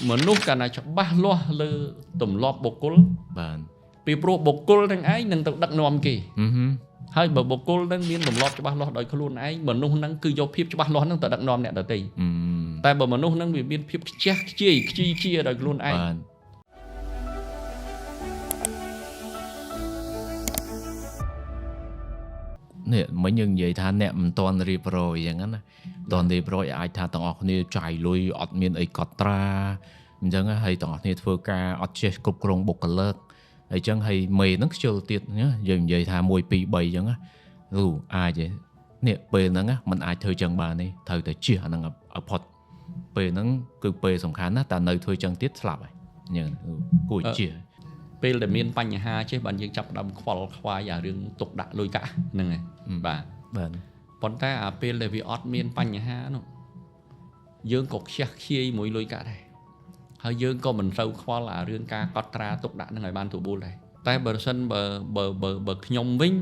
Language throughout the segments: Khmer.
មនុស្សកាលណាច្បាស់លាស់លើទម្លាប់បុគ្គល បាទ ពីព្រោះបុគ្គលនឹងឯងនឹងទៅដឹកនាំគេ អឺហឹម ហើយបើបុគ្គលនឹងមានទម្លាប់ច្បាស់លាស់ដោយខ្លួនឯងមនុស្សនឹងគឺយកភាពច្បាស់លាស់នឹងទៅដឹកនាំអ្នកដទៃ អឺ តែបើមនុស្សនឹងវាមានភាពខ្ជះខ្ជាយខ្ជីខ្ជាដោយខ្លួនឯង បាទ នេះមិញយើងនិយាយថាអ្នកមិនទាន់រៀបរយអញ្ចឹងណាមិនទាន់រៀបរយអាចថាទាំងអស់គ្នាចាយលុយអត់មានអីកត់ត្រាអញ្ចឹងណាហើយទាំងអស់គ្នាធ្វើការអត់ចេះគ្រប់គ្រងបុគ្គលិកហើយអញ្ចឹងហើយមេហ្នឹងខ្ជិលទៀតណាយើងនិយាយថា1 2 3អញ្ចឹងណាលូអាចទេនេះពេលហ្នឹងណាมันអាចធ្វើចឹងបានទេត្រូវតែជៀសអាហ្នឹងឲ្យផុតពេលហ្នឹងគឺពេលសំខាន់ណាតែនៅធ្វើចឹងទៀតស្លាប់ហើយអញ្ចឹងគួរជៀស ពេលដែលមានបញ្ហាចេះបានយើងចាប់ផ្ដើមខ្វល់ខ្វាយអារឿងទុកដាក់លុយកាក់ហ្នឹងហើយបាទ បាទ ប៉ុន្តែអាពេលដែលវាអត់មានបញ្ហានោះយើងក៏ខ្ជះខ្ជាយមួយលុយកាក់ដែរហើយយើងក៏មិនសូវខ្វល់អារឿងការកត់ត្រាទុកដាក់ហ្នឹងឲ្យបានទូបួលដែរតែបើសិនបើបើបើបើខ្ញុំវិញ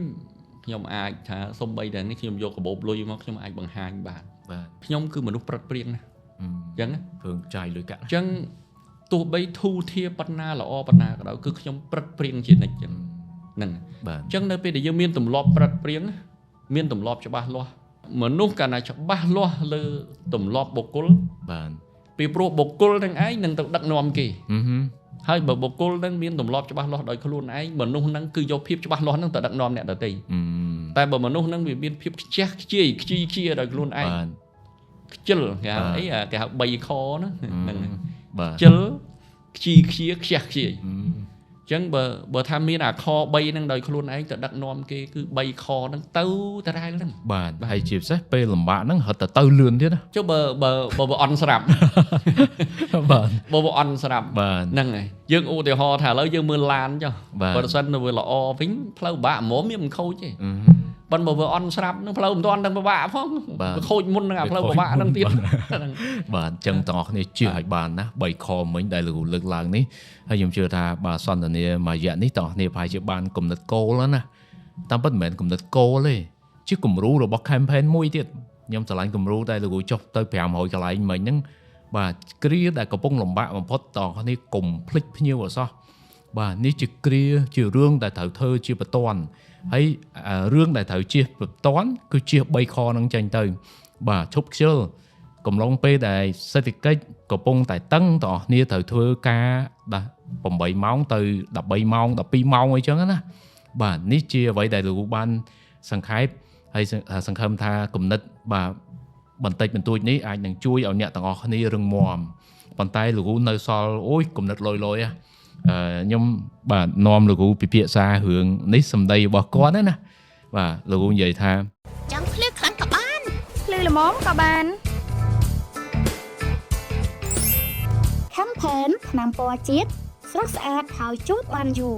ខ្ញុំអាចថាសំបីតែនេះខ្ញុំយកកាបូបលុយមកខ្ញុំអាចបង្ហាញបាន បាទ ខ្ញុំគឺមនុស្សប្រឹតព្រៀងណាស់ អឺ អញ្ចឹងណា ព្រឹងចាយលុយកាក់ អញ្ចឹងទោះបីធូធាប៉ុណ្ណាល្អប៉ុណ្ណាក៏ដោយគឺខ្ញុំប្រឹតព្រៀងជានិច្ចអញ្ចឹងហ្នឹង បាទ អញ្ចឹងនៅពេលដែលយើងមានទម្លាប់ប្រឹតព្រៀងណាមានទម្លាប់ច្បាស់លាស់មនុស្សកាលណាច្បាស់លាស់លើទម្លាប់បុគ្គល បាទ ពីព្រោះបុគ្គលនឹងឯងនឹងទៅដឹកនាំគេ អឺហឹម ហើយបើបុគ្គលនឹងមានទម្លាប់ច្បាស់លាស់ដោយខ្លួនឯងមនុស្សនឹងគឺយកភាពច្បាស់លាស់នឹងទៅដឹកនាំអ្នកដទៃ អឺ តែបើមនុស្សនឹងវាមានភាពខ្ជះខ្ជាយខ្ជីខ្ជាដោយខ្លួនឯង បាទ ខ្ជិលគេហៅ បាទ អីអាគេហៅ3ខណាហ្នឹងហើយ បាទ ខ្ជិលខ្ជីខ្ជាខ្ជះខ្ជាយ អឺ អញ្ចឹងបើបើថាមានអាខ3ហ្នឹងដោយខ្លួនឯងទៅដឹកនាំគេគឺ3ខហ្នឹងទៅតរ៉ែលហ្នឹង បាទហើយជាពិសេសពេលលំបាកហ្នឹងរត់តែទៅលឿនទៀតណា ចុះបើបើបើបើអន់ស្រាប់ បាទ បើបើអន់ស្រាប់ បាទ ហ្នឹងហើយយើងឧទាហរណ៍ថាឥឡូវយើងមើលឡានចុះ បាទ បើសិនវាល្អវិញផ្លូវពិបាកហ្មងវាមិនខូចទេ អឺ ប៉ុន្តែបើវាអន់ស្រាប់ហ្នឹងផ្លូវមិនទាន់ដឹងពិបាកផង បាទ វាខូចមុននឹងអាផ្លូវពិបាកហ្នឹងទៀតហ្នឹង បាទអញ្ចឹងទាំងអស់គ្នាជឿឲ្យបានណា3ខមិញដែលលោកលើកឡើងនេះហើយខ្ញុំជឿថាបាទសន្ទនាមួយរយៈនេះទាំងអស់គ្នាប្រហែលជាបានគំនិតគោលហើយណាតាមពិតមិនមែនគំនិតគោលទេជាគំរូរបស់ campaign មួយទៀតខ្ញុំស្រឡាញ់គំរូដែលលោកចុះទៅ500កន្លែងមិញហ្នឹងបាទគ្រាដែលកំពុងលំបាកបំផុតទាំងអស់គ្នាកុំភ្លេចភ្ញៀវអសោះបាទនេះជាគ្រាជារឿងដែលត្រូវធ្វើជាបន្ទាន់ហើយអារឿងដែលត្រូវជៀសបន្ទាន់គឺជៀស3ខហ្នឹងចេញទៅបាទឈប់ខ្ជិល កំឡុងពេលដែលសេដ្ឋកិច្ចកំពុងតែតឹងទាំងអស់គ្នាត្រូវធ្វើការដល់8ម៉ោងទៅ13ម៉ោង12ម៉ោងអីចឹងណាបាទនេះជាអ្វីដែលលោកបានសង្ខេបហើយសង្ឃឹមថាគំនិតបាទបន្តិចបន្តួចនេះអាចនឹងជួយឲ្យអ្នកទាំងអស់គ្នារឹងមាំប៉ុន្តែលោកនៅសល់អូយគំនិតលយលយហ៎អឺខ្ញុំបាទនាំលោកពិភាក្សារឿងនេះសម្ដីរបស់គាត់ណាបាទលោកនិយាយថា ចង់ភ្លឺខ្លាំងក៏បាន ភ្លឺល្មមក៏បាន ខំផែនថ្នាំពណ៌ជាតិស្រស់ស្អាតហើយជូតបានយូរ